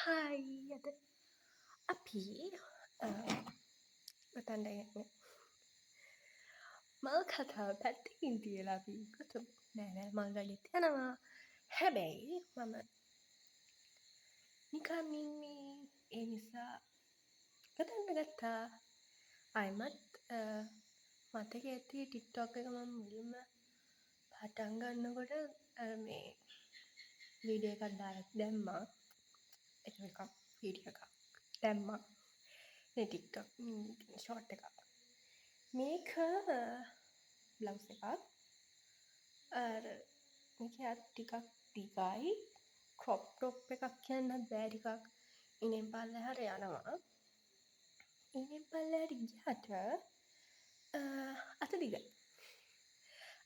Hi, අද අපි ගොතන්න යන්නේ. මල් කතාව පැත්තකින් තියලා අපි ගොතමු. නෑ නෑ, මල් වැඩෙත් යනවා. හැබැයි මම නිකන් ඉන්නේ. ඒ නිසා ගොතන්න ගත්තා. ආයෙමත් මතක ඇති ටික්ටොක් එක මම මුලින්ම පටන් ගන්නකොට මේ වීඩියෝ එකක් දාලා දැම්මා. එක එකක් වීඩියෝ එකක් දැම්මා. මේ ටික්ටොක් ෂෝට් එකක්. මේක බ්ලවුස් එකක්. අර මේකේ අත් ටිකක් දිගයි. ක්‍රොප් ටොප් එකක් කියන්නත් බෑ, ටිකක් ඉනෙන් පල්ලෙහාට යනවා. ඉනෙන් පල්ලෙහාට ගියාට අත දිගයි.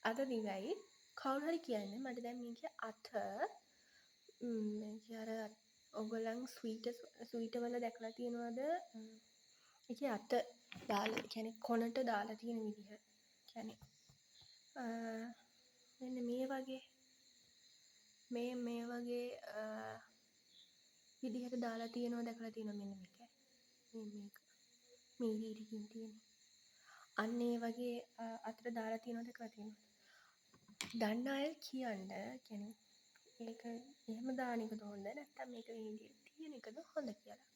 අත දිගයි. කවුරු හරි කියන්න මට දැන් මේකේ අත, මේකේ අර ඔයගොල්ලන් ස්වීටර් වල දැකලා තියෙනවද, ඒකේ අත දාලා, ඒ කියන්නේ කොනට දාලා තියෙන විදිහ. කියන්නේ මෙන්න මේ වගේ, මේ මේ වගේ විදිහට දාලා තියෙනවා දැකලා තියෙනවා. මෙන්න මේක. මේ මේක. මේ ඉරි ඉරිකින් තියෙන්නේ. අන්න ඒ වගේ අතට දාලා තියෙනවා දැකලා තියෙනවද? දන්න අය කියන්න, කියන්නේ ඒක එහෙම දාන එකද හොඳ, නැත්නම් මේක මේ විදිහට තියෙන එකද හොඳ කියලා.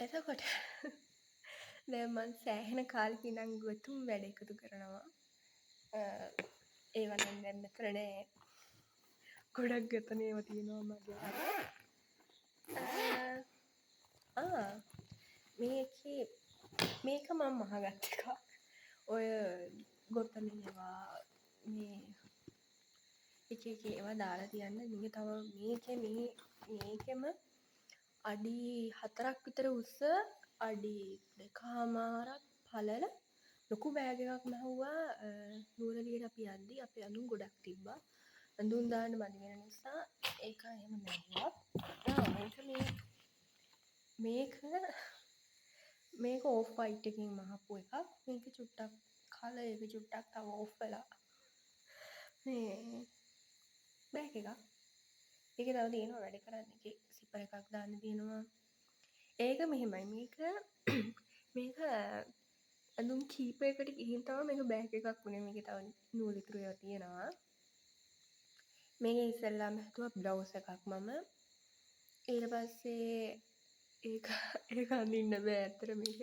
එතකොට දැන් මං සෑහෙන කාලෙක ඉඳන් ගොතුම් වැඩ එකතු කරනවා. ඒවා නම් දැන් මෙතන නෑ. ගොඩක් ගොතන ඒවා තියෙනවා මගේ අර. ආ මේකේ මේක මං මහගත්ත එකක්. ඔය ගොතන ඒවා, මේ එක එක ඒවා දාලා තියන්න. මේක තව මේකේ මේ මේකෙම අඩි 4ක් විතර උස, අඩි 2.5ක් පළල ලොකු බෑග් එකක් මැහුවා. නුවරඑළියට අපි යද්දි අපේ ඇඳුම් ගොඩක් තිබ්බා. ඇඳුම් දාන්න මදි වෙන නිසා ඒක එහෙම මැහුවා. ආ මේක මේ මේක මේක ඕෆ් වයිට් එකකින් මහපු එකක්. මේක චුට්ටක් කලර් එක චුට්ටක් තව ඕෆ් වෙලා. මේ බෑග් එකක්. ඒකේ තව තියෙනවා වැඩ කරන්න. ඒකේ සිපර් එකක් දාන්න තියෙනවා. ඒක මෙහෙමයි. මේක මේක ඇඳුම් කීපයකට ගිහින් තමයි මේක බෑග් එකක් වුණේ. මේකේ තව නූල් ඉතුරු ඒවා තියෙනවා. මේකේ ඉස්සෙල්ලාම හැදුවා බ්ලවුස් එකක් මම. ඊට පස්සේ ඒක ඒක අඳින්න බෑ ඇත්තට. මේක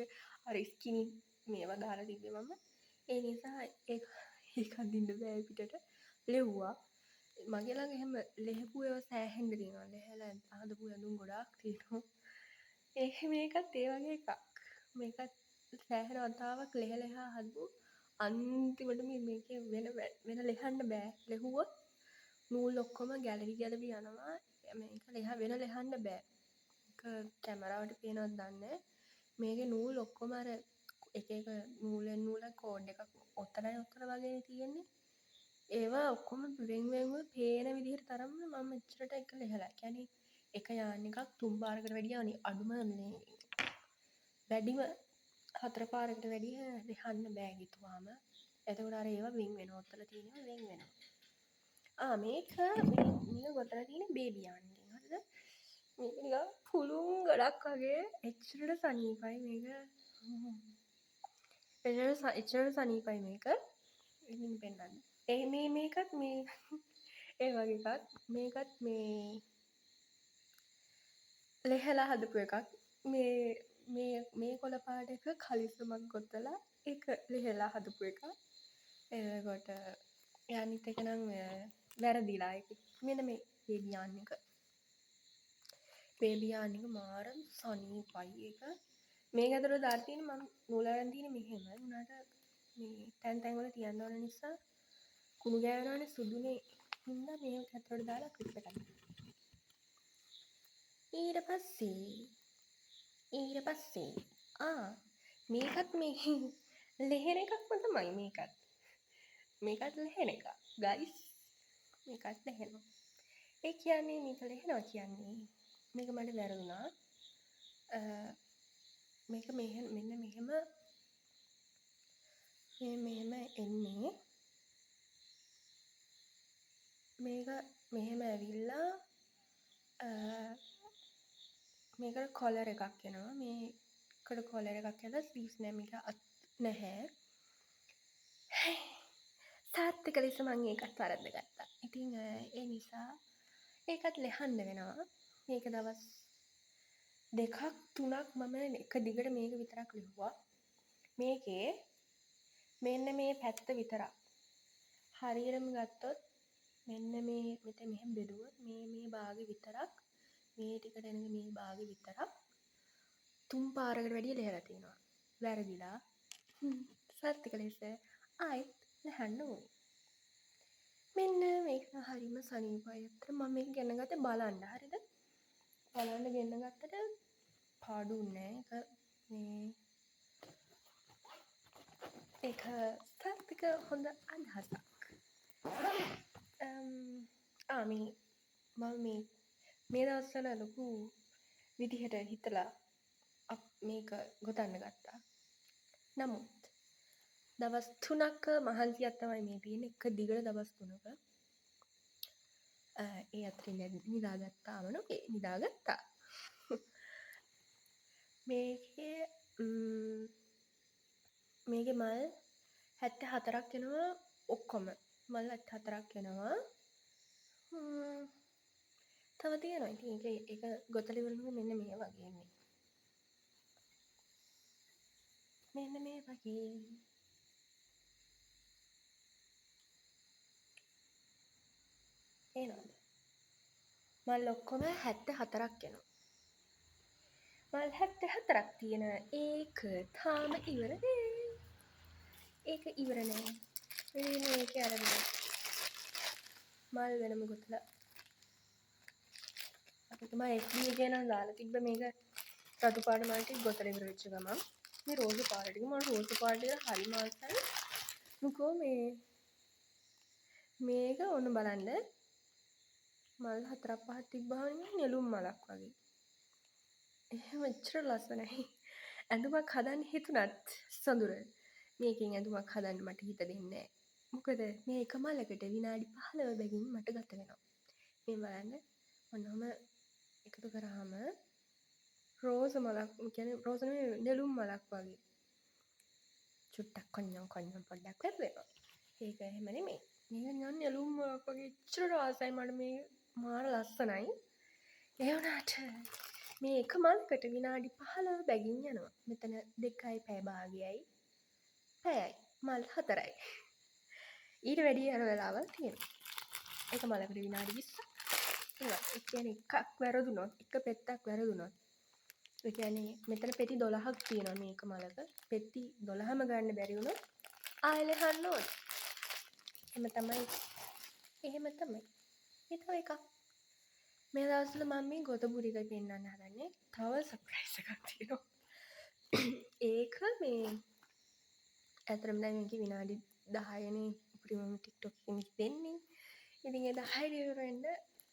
අර ස්කිනි මේවා දාලා තිබ්බේ මම. ඒ නිසා ඒක ඒක අඳින්න බෑ පිටට. ලෙව්වා. මගේ ළඟ එහෙම ලෙහපු ඒවා සෑහෙන්න තියෙනවා. ලෙහලා හදපු ඇඳුම් ගොඩාක් තියෙනවා. ඒ මේකත් ඒ වගේ එකක්. මේකත් සෑහෙන වතාවක් ලෙහ ලෙහා හදපු, අන්තිමට මේකේ වෙන වෙන ලෙහන්න බෑ. ලෙහුවොත් නූල් ඔක්කොම ගැලවි ගැලවි යනවා. මේක ලෙහ වෙන ලෙහන්න බෑ. ඒක කැමරාවට පේනවද දන්නේ නෑ. මේකේ නූල් ඔක්කොම අර එක එක නූලෙන් නූල කෝඩ් එකක් ඔතනයි ඔතන වගේනේ තියෙන්නේ. ඒවා ඔක්කොම වෙන් වෙන්ව පේන විදිහට තරම්ම මම එච්චරට එක ලෙහලා. කියන්නේ එක යාන් එකක් තුන් පාරකට වැඩිය අනේ අඩුම මේ වැඩිම හතර පාරකට වැඩිය ලෙහන්න බෑ ගිතුවාම. එතකොට අර ඒවා වෙන් වෙනවා. ඔතන තියෙනවා වෙන් වෙනවා. ආ මේක මේ මේක ගොතලා තියෙන්නේ බේබි යාන් එකෙන්. හරිද? මේක නිකන් පුළුන් ගොඩක් වගේ. එච්චරට සනීපයි මේක. එච්චරට සනීපයි මේක. ඉතින් පෙන්නන්න. ඒ මේ මේකත් මේ ඒ වගේ එකක්. මේකත් මේ ලෙහලා හදපු එකක්. මේ මේ මේ කොළ පාට එක කලිසමක් ගොතලා ඒක ලෙහලා හදපු එකක්. එතකොට ඒ අනිත් එක නම් වැරදිලා ඒක. මෙන්න මේ බේබි යාන් එක. බේබි යාන් එක මාර සනීපයි ඒක. මේක ඇතුළේ දාලා තියෙන්නේ මම නූල අරන් තියෙන්නේ මෙහෙම. උනාට මේ තැන් තැන් වල තියන්න ඕන නිසා කුණු ගෑවෙනවනේ සුදුනේ හින්දා මේක ඇතුළට දාලා ක්ලිප් එකක්. ඊට පස්සේ ආ මේකත් මේ ලෙහෙන එකක්ම තමයි මේකත්. මේකත් ලෙහෙන එකක් ගයිස්. මේකත් ලෙහෙනවා. ඒ කියන්නේ මේක ලෙහෙනවා කියන්නේ මේක මට වැරදුනා. මේක මෙහෙම, මෙන්න මෙහෙම, මේ මෙහෙම එන්නේ. මේක මෙහෙම ඇවිල්ලා මේකට කොලර් එකක් එනවා. මේකට කොලර් එකක් ඇවිල්ලා ස්ලීව්ස් නෑ, මේක අත් නැහැ. සාර්ථක ලෙස මං ඒකත් වරද්දගත්තා. ඉතින් ඒ නිසා ඒකත් ලෙහන්න වෙනවා. මේක දවස් දෙකක් තුනක් මම එක දිගට මේක විතරක් ලිව්වා. මේකේ මෙන්න මේ පැත්ත විතරක්. හරියටම ගත්තොත් මෙන්න මේ මෙතන මෙහෙම බෙදුවොත් මේ මේ භාගෙ විතරක්, මේ ටිකට එන මේ භාගෙ විතරක් තුන් පාරකට වැඩිය ලෙහලා තියෙනවා. වැරදිලා. සාර්ථක ලෙස ආයෙත් ලෙහන්න ඕනේ. මෙන්න මේක නම් හරිම සනීපයි. ඇත්තටම මම මේක ගෙන්න ගත්තේ බලන්න. හරිද? බලන්න ගෙන්න ගත්තට පාඩු නෑ. ඒක මේ ඒක සාර්ථක හොඳ අදහසක්. මේ මම මේ දවස්වල ලොකු විදිහට හිතලා මේක ගොතන්න ගත්තා. නමුත් දවස් 3ක මහන්සියක් තමයි මේ තියෙන්නේ. එක දිගට දවස් 3ක. ඒ අතරින් නිදාගත්තාම නෙවෙයි, නිදාගත්තා. මේකේ මල් 74ක් එනවා ඔක්කොම. මල් 74ක් එනවා. තව තියෙනවා. ඉතින් ඒක ගොතලා ඉවරනකොට මෙන්න මේ වගේ එන්නේ. මෙන්න මේ වගේ. පේනවද? මල් ඔක්කොම 74ක් එනවා. මල් 74ක් තියෙන ඒක තාම ඉවර නෑ. ඒක ඉවර නෑ. මේ මේකේ අර මේ මල් වෙනම ගොතලා අපි තමයි FB එකේ නම් දාලා තිබ්බ මේක රතු පාට මල් ටික ගොතලා ඉවර වෙච්ච ගමන් මේ රෝස පාට ටික මම රෝස පාට ටික හරිම ආසයි. මොකෝ මේක ඔන්න බලන්න මල් 4ක් 5ක් තිබ්බහම නිකන් නෙළුම් මලක් වගේ. එහෙම එච්චර ලස්සනයි. ඇඳුමක් හදන්න හිතුණත් සොඳුර මේකෙන් ඇඳුමක් හදන්න මට හිත දෙන්නේ නෑ. මොකද මේ එක මලකට විනාඩි 15 බැගින් මට ගත වෙනවා. මේ බලන්න ඔන්නෝම එකතු කරාම රෝස මලක්, ඒ කියන්නේ රෝස නෙමෙයි නෙළුම් මලක් වගේ. චුට්ටක් කොඤ්ඤම් කොඤ්ඤම් පොඩ්ඩක් වැරදෙනවා. ඒක එහෙම නෙමෙයි. මේක නිකන් නෙළුම් මලක් වගේ එච්චර ආසයි මට මේ මාර ලස්සනයි. ඒ වුණාට මේ එක මලකට විනාඩි 15 බැගින් යනවා. මෙතන දෙකයි පැය භාගයයි පැයයි මල් 4යි. ඊට වැඩිය යන වෙලාවල් තියෙනවා. එක මලකට විනාඩි 20ක්. ඒවා ඒ කියන්නේ එකක් වැරදුනොත්, එක පෙත්තක් වැරදුනොත්, ඒ කියන්නේ මෙතන පෙති 12ක් තියෙනවා මේක මලක. පෙති 12ම ගන්න බැරි වුණොත් ආයෙ ලෙහන්න ඕන. එහෙම තමයි. එහෙම තමයි. ඒ තව එකක්. මේ දවස්වල මම මේ ගොතපු ටික පෙන්වන්න හදන්නේ. තව සර්ප්‍රයිස් එකක් තියෙනවා. ඒක මේ ඇත්තටම දැන් මේකේ විනාඩි 10 නේ උපරිමම TikTok එකෙන් දෙන්නේ. ඉතින් ඒ 10 ඉවර වෙන්න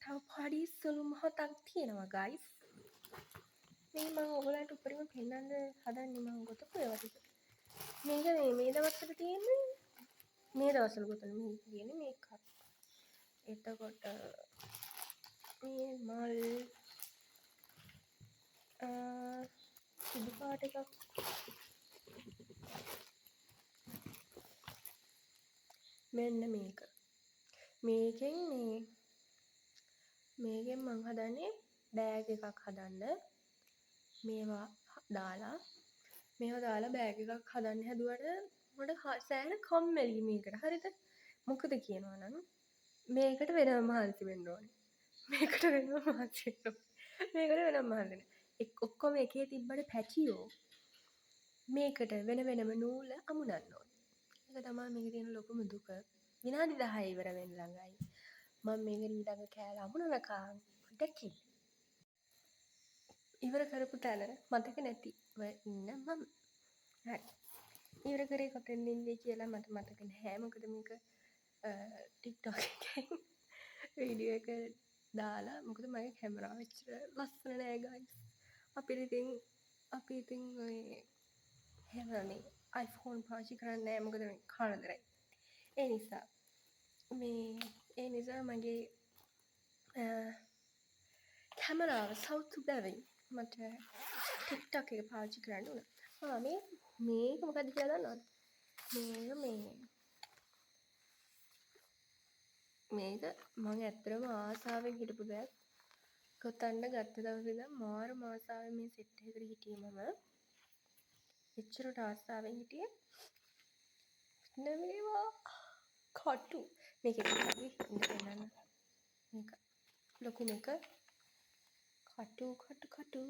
තව පොඩි සුළු මොහොතක් තියෙනවා ගයිස්. මේ මම ඔයගොල්ලන්ට උපරිම පෙන්වන්න හදන්නේ මම ගොතපු ඒවා ටික. මේක මේ දවස්වල තියෙන්නේ මේ දවස්වල ගොතන මේ තියෙන්නේ මේකක්. එතකොට මේ මල් සුදු පාට එකක්. මෙන්න මේක. මේකෙන් මේකෙන් මං හදන්නේ බෑග් එකක් හදන්න. මේවා දාලා මේවා දාලා බෑග් එකක් හදන්න හැදුවට මට සෑහෙන කම්මැලි මේකට. හරිද? මොකද කියනවා නම් මේකට වෙනම මහන්සි වෙන්න ඕනේ. මේකට වෙනම මහන්සි වෙන්න ඕනේ. මේකට වෙනම මහන්සි වෙන්න. ඔක්කොම එකේ තිබ්බට පැටියෝ මේකට වෙන වෙනම නූල අමුණන්න ඕනේ. ඒක තමයි මේකේ තියෙන ලොකුම දුක. විනාඩි 10 ඉවර වෙන්න ළඟයි. මම මේක ඊළඟ කෑල්ල අමුණනකම් පොඩ්ඩක් ඉන්න. ඉවර කරපු තැන මතක නැතිව ඉන්න මම. හරි. ඉවර කරේ කොතෙන්ද ඉන්නේ කියලා මට මතක නැහැ. මොකද මේක TikTok එකෙන් වීඩියෝ එක දාලා මොකද මගේ කැමරාව එච්චර ලස්සන නෑ ගයිස්. අපි ඉතින් ඔය එහෙම මේ iPhone පාවිච්චි කරන්නේ නෑ. මොකද මේ කරදරයි. ඒ නිසා මගේ කැමරාව සෞතු බැවින් මට ටික්ටොක් එක පාවිච්චි කරන්න වුණා. ආ මේ මේක මොකද්ද කියලා දන්නවද? මේක මේ මේක මං ඇත්තටම ආසාවෙන් හිටපු දෙයක්. ගොතන්න ගත්ත දවසේ ඉඳන් මාරම ආසාවෙන් මේ සෙට් එකකට හිටියේ මම. එච්චරට ආසාවෙන් හිටියේ. මෙන්න මේවා කටු. මේක එක කටුයි ඉන්න පෙන්නන්න. මේක ලොකුම එක. කටු කටු කටු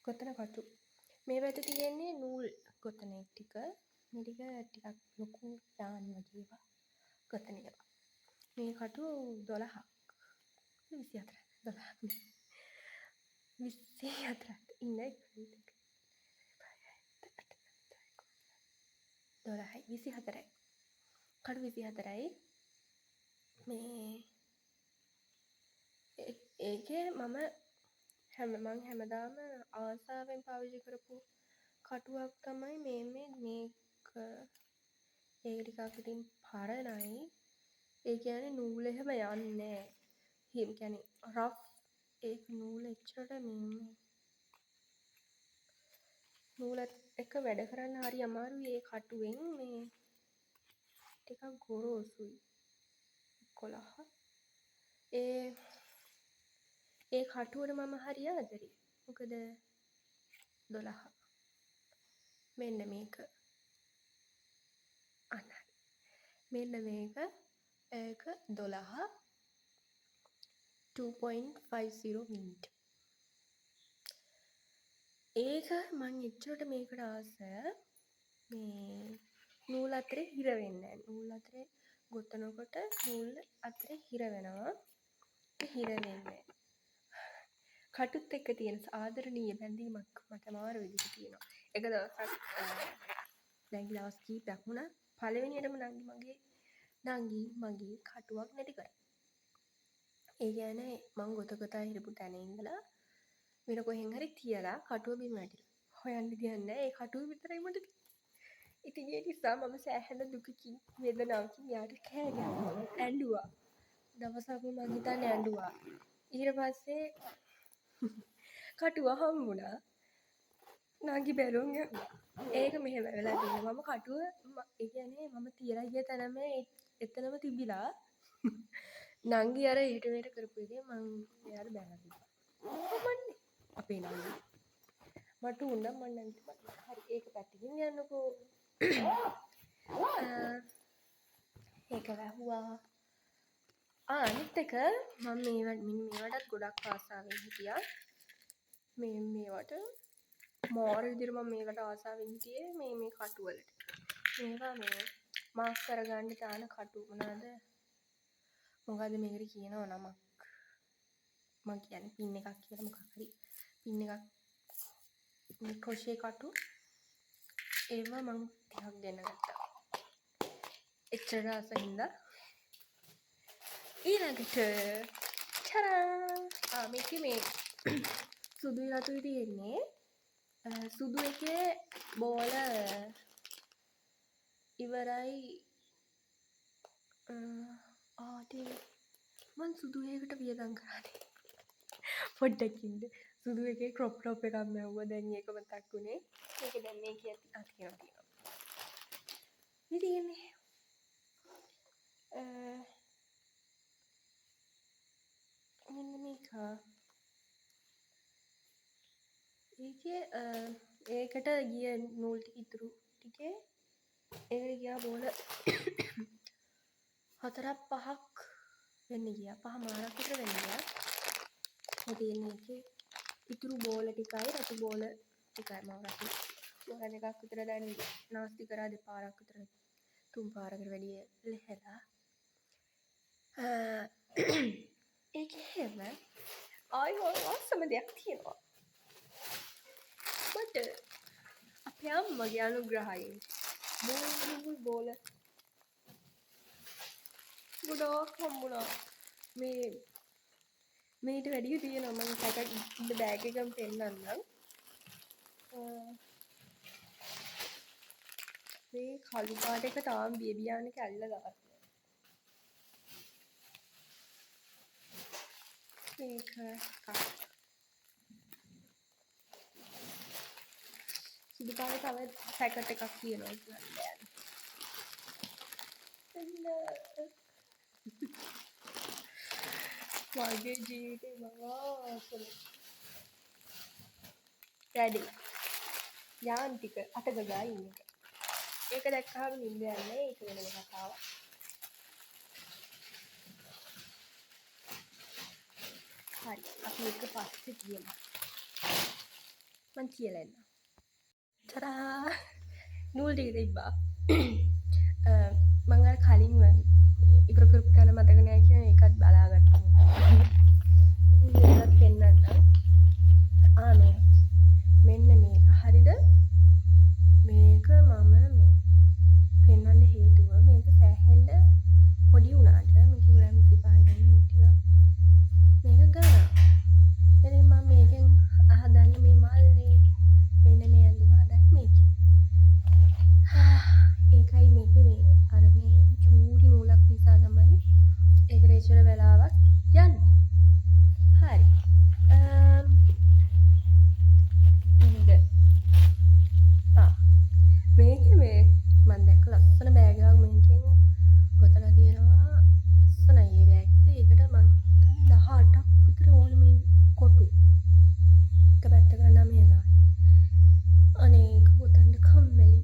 ගොතන කටු. මේ පැත්තේ තියෙන්නේ නූල් ගොතන ටික. මේ ටික ටිකක් ලොකු යාන් වගේ ඒවා ගොතන ඒවා. මේ කටු 12ක් 24ක් 12ක් නේ. 24ක් ඉන්න 1 2 3 12යි 24යි. කටු 24යි. මේ ඒකේ මම මං හැමදාම ආසාවෙන් පාවිච්චි කරපු කටුවක් තමයි මේ මේක. ඒක ටිකක් ඉතින් පරණයි. ඒ කියන්නේ නූල එහෙම යන්නේ නෑ. ඒ කියන්නේ රෆ් ඒක නූල එච්චරට මේ නූලත් එක්ක වැඩ කරන්න හරි අමාරුයි ඒ කටුවෙන්. මේ ටිකක් ගොරෝසුයි. 11. ඒ ඒ කටුවට මම හරි ආදරේ. මොකද 12. මෙන්න මේක. අන්න හරි. මෙන්න මේක. ඒක 12 2.50 මීටර්. ඒක මං එච්චරට මේකට ආස. මේ නූල් අතරේ හිර වෙන්නේ නෑ. නූල් අතරේ ගොතනකොට නූල් අතරේ හිර වෙනවා. හිර වෙන්නේ නෑ. කටුත් එක්ක තියෙන ආදරණීය බැඳීමක් මට මාර විදිහට තියෙනවා. එක දවසක් දැන් දවස් කීපයක් වුණා. පළවෙනියටම නංගි මගේ කටුවක් නැති කරා. ඒ කියන්නේ මං ගොත ගොතා හිටපු තැන ඉඳලා වෙන කොහෙන් හරි තියලා කටුව බිම වැටිලා. හොයන්න විදියක් නෑ. ඒ කටුව විතරයි මට තියෙන්නේ. ඉතින් ඒ නිසා මම සෑහෙන දුකකින් වේදනාවකින් එයාට කෑ ගැහුවා. ඇඬුවා. දවසක්ම මං හිතන්නේ ඇඬුවා. ඊට පස්සේ කටුව හම්බුණා. නංගි බැලුම් ඇහුවා. ඒක මෙහෙම වෙලා තියෙනවා. මම කටුව ඒ කියන්නේ මම තියලා ගිය තැනම එතනම තිබිලා නංගි අර එහෙට මෙහෙට කරපු එකේ මං එයාට බැනලා තිබ්බා. කොහොමන්නේ අපේ නංගි. මට උන්නම් මං නංගිට බැලුවා. හරි ඒක පැත්තකින් යන්නකෝ. ඒක වැහුවා. ආ අනිත් එක මම මෙන්න මේවටත් ගොඩක් ආසාවෙන් හිටියා. මේ මේවට මාර විදිහට මම මේවට ආසාවෙන් හිටියේ මේ මේ කටු වලට. මේවා මේ මාක් කරගන්න දාන කටු මොනවාද? මොකද්ද මේකට කියනවා නමක්. මං කියන්නේ පින් එකක් කියලා මොකක් හරි පින් එකක්. මේ ක්‍රොෂේ කටු ඒවා මං ටිකක් ගෙන ගත්තා. එච්චර ආස හින්දා. ඊළඟට ටරා ආ මේකේ මේ සුදුයි රතුයි තියෙන්නේ. සුදු එකේ බෝල ඉවරයි. ආ මං සුදු එකකට වියදම් කරානේ. පොඩ්ඩක් ඉන්න. සුදු එකේ ක්‍රොප් ටොප් එකක් මැව්වා. දැන් ඒක මතක් වුණේ. ඒක දැන් මේකේ ආ තියෙනවා තියෙනවා. මේ තියෙන්නේ. මෙන්න මේක. ඒකේ ඒකට ගිය නූල් ටික ඉතුරු ටිකේ ඒකට ගියා බෝල 4ක් 5ක් වෙන්න ගියා. 5 මාරක් විතර වෙන්න ගියා. මේ තියෙන්නේ ඒකේ ඉතුරු බෝල ටිකයි රතු බෝල ටිකයි. මම රතු බෝල දෙකක් විතර දැන් නාස්ති කරා. දෙපාරක් විතර තුන් පාරකට වැඩිය ලෙහෙලා. ඒකේ එහෙම ආයි ආසම දෙයක් තියෙනවා. මට අපේ අම්මගේ අනුග්‍රහයෙන් නූල් බෝල ගොඩාක් හම්බුණා. මේ මේට වැඩිය තියෙනවා. මං පැකට් බෑග් එකම පෙන්නන්නම්. මේ කළු පාට එක තාම බිය බියාන කැල්ල දාලා. මේක එකක්. සුදු පාට තව පැකට් එකක් තියෙනවා කියන්න බෑ. මගේ ජීවිතේ මම ආසම වැඩේ යාන්තික අත ගගා ඉන්න එක. ඒක දැක්කහම නින්ද යන්නේ, ඒක වෙනම කතාවක්. හරි, අපි ඒක පස්සේ කියමු. මං කියලා එන්නම්. ටඩා! නූල් ටික තිබ්බා. මං අර කලින් ඉවර කරපු තැන මතක නෑ කියන ඒකත් බලාගත්තා. මේකත් පෙන්නන්නම්. ආ මේ මෙන්න මේක හරිද? මේක මම මේ පෙන්වන්න හේතුව මේක සෑහෙන්න පොඩි වුණාට මේක ග්‍රෑම් 25 ගන්න මේ ටිකක් මේක ගණන්. ඉතින් මම මේකෙන් හදන්නේ මේ මල්ලේ මෙන්න මේ ඇඳුම හදන්නේ මේකෙන්. ඒකයි මේකේ මේ අර මේ චූටි නූලක් නිසා තමයි ඒකට එච්චර වෙලාවක් යන්නේ. හරි. මේක මේකේ මේ මං දැක්ක ලස්සන බෑග් එකක් මේකෙන් ගොතලා තියෙනවා. ලස්සනයි ඒ බෑග් එක. ඒකට මං හිතන්නේ 18ක් විතර ඕනේ මේ කොටු. එක පැත්තකට 9 ගානේ. අනේ ඒක ගොතන්න කම්මැලි.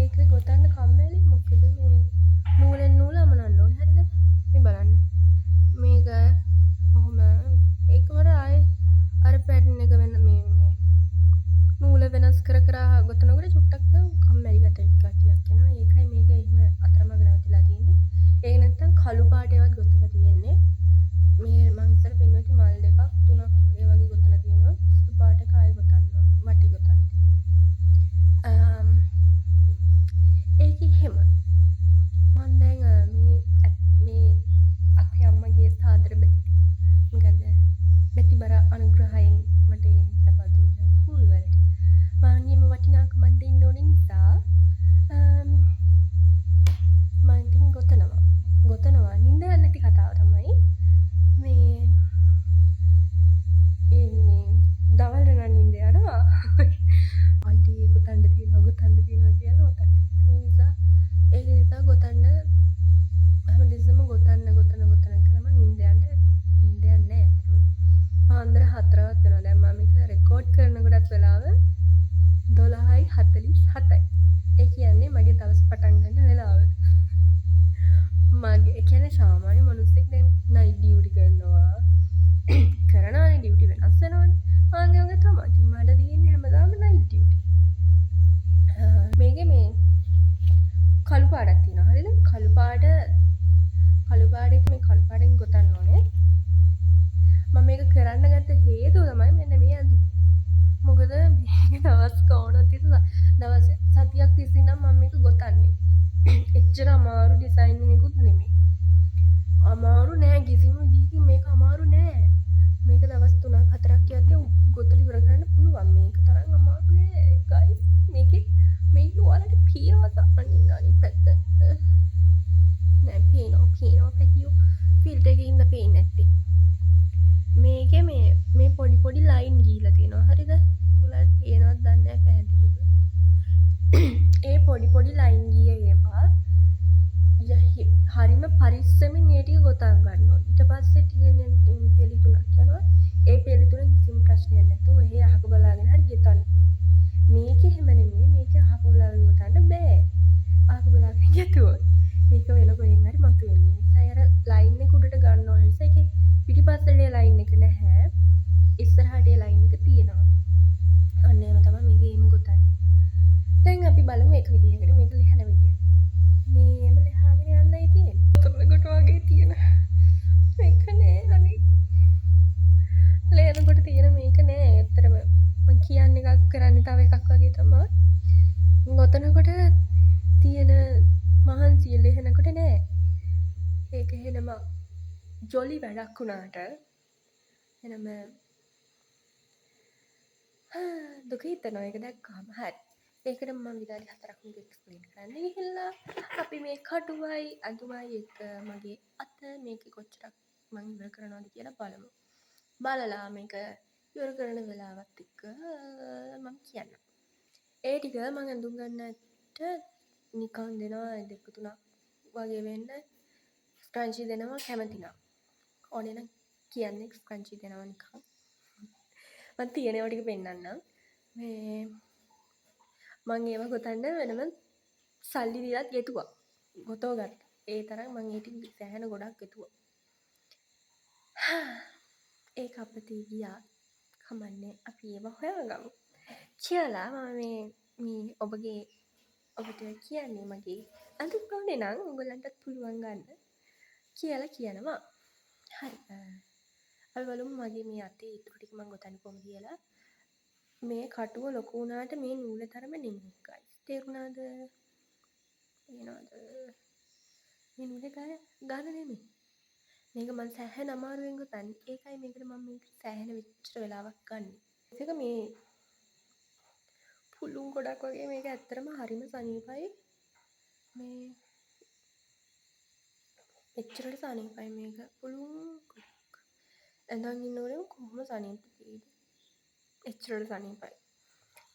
ඒක ගොතන්න කම්මැලි මොකද මේ නූලෙන් නූල අමනන්න ඕනේ. හරිද? මේ බලන්න. මේක ඔහොම ඒක මට ආයේ අර පැටර්න් එක වෙන මේ මේ නූල වෙනස් කර කර ගොතනකොට චුට්ටක් නම් කම්මැලි ගතියක් එනවා. ඒකයි මේක එහෙම අතරමඟ නවතිලා තියෙන්නේ. ඒක නැත්තම් කළු පාට ඒවත් ගොතලා තියෙන්නේ. මේ මං ඉස්සර පෙන්නුවා මල් දෙකක් තුනක් ඒ වගේ ගොතලා තියෙනවා. සුදු පාට එක ආයෙ ගොතන්න වටි ගොතන්න තියෙනවා. ඒක එහෙම. මං දැන් මේ මේ අපේ අම්මගේ සාදර බැති මොකද බැතිබර අනුග්‍රහයෙන් මට ඒ ලබා දුන්න වූල් වලට මං නියම වටිනාකමක් දෙන්න ඕන නිසා මං ඉතින් ගොතනවා. ගොතනවා නින්ද යන්නේ නැති කතාව තමයි මේ ඒ මේ දවල්ට නම් නින්ද යනවා. අයිටි ගොතන්න තියෙනවා ගොතන්න තියෙනවා කියලා මතක්. ඒ නිසා ඒක නිසා ගොතන්න හැමතිස්සෙම ගොතන්න ගොතන ගොතන කරම නින්ද යන්න නින්ද යන්නේ නෑ ඇත්තටම. පාන්දර 4වත් වෙනවා. දැන් මම මේක රෙකෝඩ් කරනකොටත් වෙලාව 12:47යි. ඒ කියන්නේ මගේ දවස පටන් ගන්න වෙලාව. මගේ ඒ කියන්නේ සාමාන්‍ය මිනිස්සෙක් දැන් නයිට් ඩියුටි කරනවා. කරනවානේ ඩියුටි වෙනස් වෙනවනේ. ආන් ඒ වගේ තමයි. ඉතින් මට තියෙන්නේ හැමදාම නයිට් ඩියුටි. මේකේ මේ කළු පාටක් තියෙනවා. හරිද? කළු පාට කළු පාට එක මේ කළු පාටෙන් ගොතන්න ඕනේ. මම මේක කරන්න ගත්ත හේතුව තමයි මෙන්න මේ ඇඳුම. මොකද මේක දවස් ගාණක් තිස්සේ දවස් සතියක් තිස්සේ නම් මම මේක ගොතන්නේ. එච්චර අමාරු ඩිසයින් එකකුත් නෙමෙයි. අමාරු නෑ කිසිම විදිහකින් මේක අමාරු නෑ. මේක දවස් 3ක් 4ක් යද්දී ගොතලා ඉවර කරන්න පුළුවන්. මේක තරම් අමාරු නෑ ගයිස්. මේකේ මේක ඔයාලට පේනවද? අනිත් අනිත් පැත්ත. නෑ පේනවා පේනවා පැටියෝ. ෆිල්ටර් එකේ ඉඳ පේන්නේ නැත්තේ. මේකේ මේ මේ පොඩි පොඩි ලයින් ගිහිලා තියෙනවා. හරිද? ඔයාලට පේනවද දන්නේ නෑ පැහැදිලිව. ඒ පොඩි පොඩි ලයින් ගිය ඒවා හරිම පරිස්සමෙන් ඒ ටික ගොතා ගන්න ඕනේ. ඊට පස්සේ ටික පෙළි තුනක් යනවා. ඒ පෙළි තුන කිසිම ප්‍රශ්නයක් නැතුව ඔහේ අහක බලාගෙන හරි ගෙතන්න පුළුවන්. මේක එහෙම නෙමෙයි. මේක අහක බලාගෙන ගොතන්න බෑ. අහක බලාගෙන ගෙතුවොත් ඒක වෙන කොහෙන් හරි මතුවෙන්නේ. ඒ නිසා අර ලයින් එක උඩට ගන්න ඕන නිසා ඒකේ පිටිපස්සට ඒ ලයින් එක නැහැ. ඉස්සරහට ඒ ලයින් එක තියෙනවා. අන්න එහෙම තමයි මේක එහෙම ගොතන්නේ. දැන් අපි බලමු එක විදිහකට මේක ලිහන විදිය. මේම ලිහාගෙන යන්නයි තියෙන්නේ. ගොතනකොට වගේ තියෙන මේක නෑ අනේ. ලියනකොට තියෙන මේක නෑ. ඇත්තටම මං කියන්නේ එකක් කරන්නේ තව එකක් වගේ තමයි. ගොතනකොට තියෙන මහන්සිය ලිහනකොට නෑ. ඒක එහෙනම ජොලි වැඩක් වුණාට එනම දුක හිතෙනවා ඒක දැක්කහම. හරි. ඒකට මම විනාඩි 4ක් මේක එක්ස්ප්ලেইন කරන්න ගිහිල්ලා අපි මේ කටුවයි ඇඳුමයි එක්ක මගේ අත මේකේ කොච්චරක් මං ඉවර කරනවද කියලා බලමු. බලලා මේක ඉවර කරන වෙලාවත් එක්ක මම කියන්නම්. ඒ ටික මං ඇඳුම් ගන්න අයට නිකන් දෙනවා දෙක තුනක් වගේ වෙන්න ස්ක්‍රන්චි දෙනවා කැමති නම්. ඕනේ නම් කියන්නේ ස්ක්‍රන්චි දෙනවා නිකන්. මං තියෙන ඒවා ටික පෙන්නන්නම්. මේ මං ඒවා ගොතන්න වෙනම සල්ලි දීලත් ගෙතුවා. ගොතව ගත්තා. ඒ තරම් මං ඒ ටික සෑහෙන ගොඩක් ගෙතුවා. ඒක අපතේ ගියා. කමන්නේ අපි ඒවා හොයාගමු. කියලා මම මේ මේ ඔබගේ ඔබට කියන්නේ මගේ ඇඳුම් ඕනේ නම් ඔයගොල්ලන්ටත් පුළුවන් ගන්න කියලා කියනවා. හරි. අපි බලමු මගේ මේ අතේ ඉතුරු ටික මං ගොතන්නේ කොහොමද කියලා. මේ කටුව ලොකු වුණාට මේ නූල තරම නෙමෙයි ගයිස්. තේරුණාද? පේනවද? මේ නූලේ ගාන නෙමෙයි. මේක මං සෑහෙන අමාරුවෙන් ගොතන්නේ. ඒකයි මේකට මම මේක සෑහෙන මෙච්චර වෙලාවක් ගන්නෙ. ඒක මේ පුළුන් ගොඩක් වගේ මේක ඇත්තටම හරිම සනීපයි. මේ එච්චරට සනීපයි මේක. පුළුන් ගොඩක්. ඇඳන් ඉන්නකොටම කොහොම සනීප තියෙයිද? එච්චරට සනීපයි.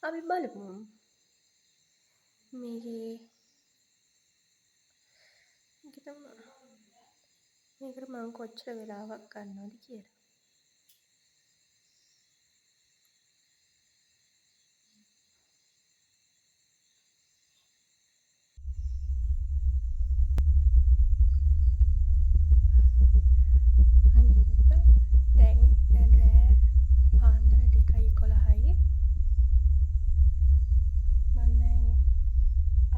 අපි බලමු. මේකේ මේකට මං කොච්චර වෙලාවක් ගන්නවද කියලා. දැන් රෑ පාන්දර 2:11යි. මං දැන්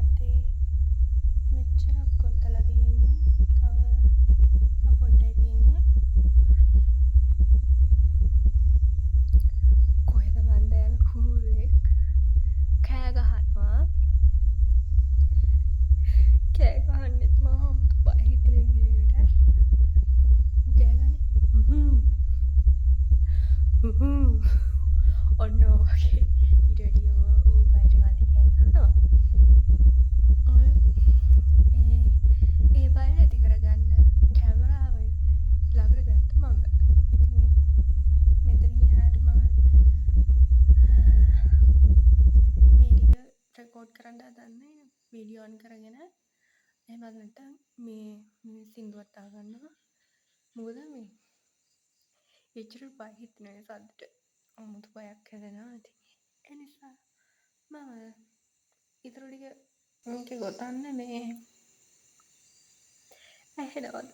අතේ මෙච්චරක් ගොතලා තියෙන්නේ. තව පොඩ්ඩයි තියෙන්නේ. කොහෙද මං දැන් කුරුල්ලෙක් කෑ ගහනවා. කෑ ගහන්නෙත් මහා අමුතු බය හිතෙන විදිහකට. කෑගහන්නේ ඔන්න ඔය වගේ ඊට වැඩිය ඌ බයට කාලේ කෑ ගහනවා. ඔය ඒ බය නැති කරගන්න කැමරාව ළඟට ගත්ත මම. ඉතින් මෙතනින් එහාට මම මේ ටික රෙකෝඩ් කරන්න හදන්නේ වීඩියෝ ඔන් කරගෙන. එහෙමත් නැත්නම් මේ මේ සින්දුවත් අහගන්නවා. මොකද මේ එච්චර බය හිතෙනවා ඒ සද්දෙට. අමුතු බයක් හැදෙනවා. ඉතින් ඒ නිසා මම ඉතුරු ටික මේක ගොතන්න මේ ඇහෙනවද?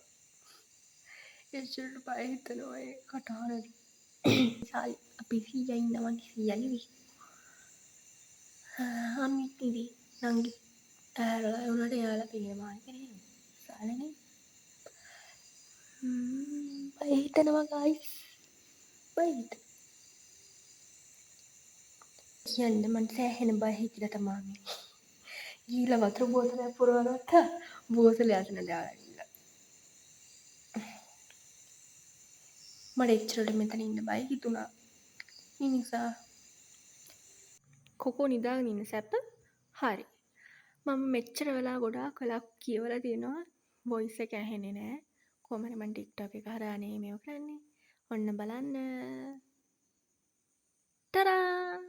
එච්චරට බය හිතෙනවා ඒ කටහඬට. සාලි අපි සීයා ඉන්නවා සීයා නෙවෙයි. අම්මිත් නෙවෙයි නංගි ඇහැරලා ඒ වුණාට එයාලා පේනවා ඒක නෙවෙයි. සාලනේ. බය හිතෙනවා ගයිස්. බය හිතෙනවා. කියන්න මං සෑහෙන බය හිතිලා තමා මේ ගිහිල්ලා වතුර බෝතලයක් පුරවා ගත්තා. බෝතලේ අතන දාලා ගිහිල්ලා. මට එච්චරට මෙතන ඉන්න බය හිතුණා. ඒ නිසා කොකෝ නිදාගෙන ඉන්න සැප. හරි. මම මෙච්චර වෙලා ගොඩාක් වෙලා කියවලා තියෙනවා. වොයිස් එක ඇහෙන්නේ නෑ. කොහොම හරි මං ටික්ටොක් එක හරහා නේ මේව කරන්නේ. ඔන්න බලන්න. ටරා!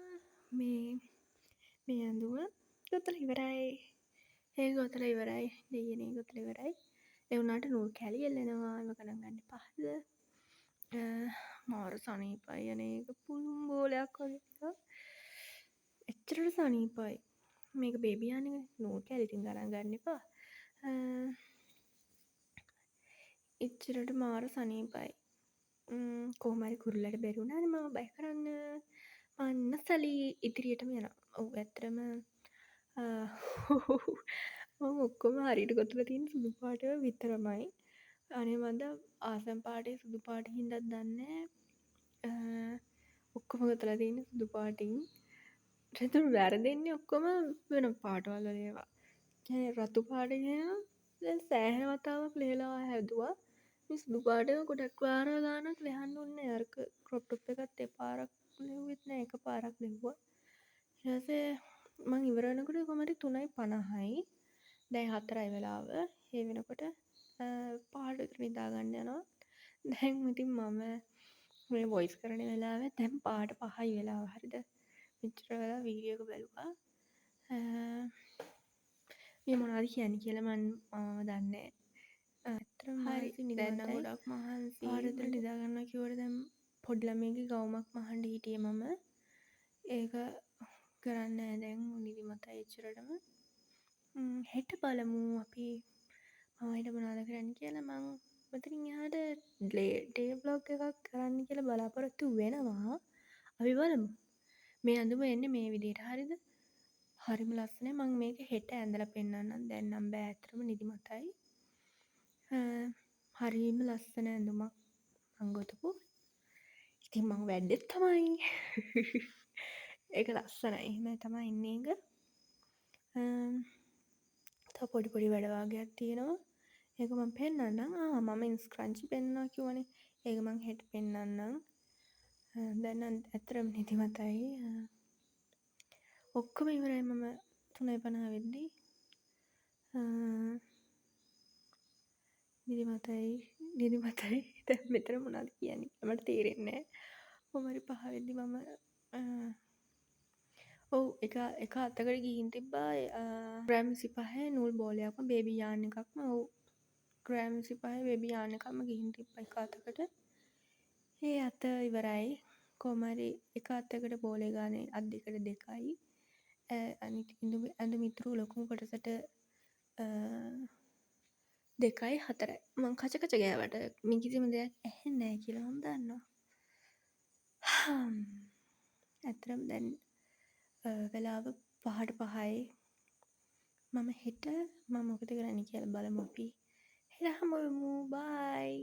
මේ මේ ඇඳුම ගොතලා ඉවරයි. ඒක ගොතලා ඉවරයි. දෙයියනේ ගොතලා ඉවරයි. ඒ වුණාට නූල් කැලි එල්ලෙනවා. ඒව ගණන් ගන්න එපාද? මාර සනීපයි අනේ ඒක පුළුන් බෝලයක් වගේ එකක්. එච්චරට සනීපයි. මේක බේබි යාන් එකනේ. නූල් කැලි ඉතින් ගණන් ගන්න එපා. එච්චරට මාර සනීපයි. කොහොම හරි කුරුල්ලට බැරි වුණානේ මාව බය කරන්න. මං නසලි ඉදිරියටම යනවා. ඔව් ඇත්තටම මම ඔක්කොම හරියට ගොතලා තියෙන සුදු පාට විතරමයි. අනේ මන්ද ආසම් පාටේ සුදු පාට හින්දාත් දන්නේ නෑ. ඔක්කොම ගොතලා තියෙන්නේ සුදු පාටින්. එතකොට වැරදෙන්නේ ඔක්කොම වෙන පාටවල් වල ඒවා. කියන්නේ රතු පාට කියන දැන් සෑහෙන වතාවක් ලෙහලා හැදුවා. මේ සුදු පාට ඒවා ගොඩක් වාර ගානක් ලෙහන්න ඕනේ නෑ. අර ක්‍රොප් ටොප් එකත් එපාරක් ලෙව්වෙත් නෑ, එක පාරක් ලෙව්වා. ඊට පස්සේ මං ඉවර වෙනකොට කොහොම හරි 3:50යි. දැන් 4යි වෙලාව. ඒ වෙනකොට 5ට විතර නිදා ගන්න යනවා. දැන් ඉතින් මම මේ වොයිස් කරන වෙලාවේ දැන් 5ට 5යි වෙලාව. හරිද? මෙච්චර වෙලා වීඩියෝ එක බැලුවා. මේ මොනවද කියන්නේ කියලා මං මම දන්නේ නෑ. ඇත්තටම හරි, දැන් නම් ගොඩක් මහන්සියි. පාර තුන නිදා ගන්නවා කිව්වට දැන් පොඩි ළමයෙක්ගේ ගවුමක් මහන්න හිටියේ මම. ඒක කරන්නේ නෑ දැන්, නිදිමතයි එච්චරටම. හෙට බලමු අපි මම හෙට මොනවද කරන්නේ කියලා. මං මෙතනින් එහාට ඩේ ව්ලොග් එකක් කරන්න කියලා බලාපොරොත්තු වෙනවා. අපි බලමු. මේ ඇඳුම එන්නේ මේ විදිහට, හරිද? හරිම ලස්සනයි. මං මේක හෙට ඇඳලා පෙන්නන්නම්. දැන් නම් බෑ, ඇත්තටම නිදිමතයි. හරිම ලස්සන ඇඳුමක් මං ගොතපු. ඉතින් මං වැඩෙත් තමයි. ඒක ලස්සනයි. එහෙම තමයි ඉන්නේ ඒක. තව පොඩි පොඩි වැඩ වගයක් තියෙනවා. ඒක මං පෙන්නන්නම්. ආ, මම ස්ක්‍රන්චි පෙන්නනවා කිව්වනේ. ඒක මං හෙට පෙන්නන්නම්. දැන් නම් ඇත්තටම නිදිමතයි. ඔක්කොම ඉවරයි මම 3:50 වෙද්දි. නිදිමතයි, නිදිමතයි. දැන් මෙතන මොනවද කියන්නේ කියලා මට තේරෙන්නේ නෑ. කොහොම හරි 5 වෙද්දි මම, ඔව්, එක එක අතකට ගිහින් තිබ්බා ග්‍රෑම් 25 නූල් බෝලයක්ම, බේබි යාන් එකක්ම. ඔව්, ග්‍රෑම් 25 බේබි යාන් එකක්ම ගිහින් තිබ්බා එක අතකට. ඒ අත ඉවරයි. කොහොම හරි එක අතකට බෝලේ ගානේ අත් දෙකට 2යි. අනිත් ඇඳුම් ඉතුරු ලොකුම කොටසට 2යි 4යි. මං කච කච ගෑවට මේ කිසිම දෙයක් ඇහෙන්නේ නෑ කියලා මං දන්නවා. ඇත්තටම දැන් වෙලාව 4:55යි. මම හෙට මම මොකද කරන්නේ කියලා බලමු අපි. හෙට හමු වෙමු. බයි.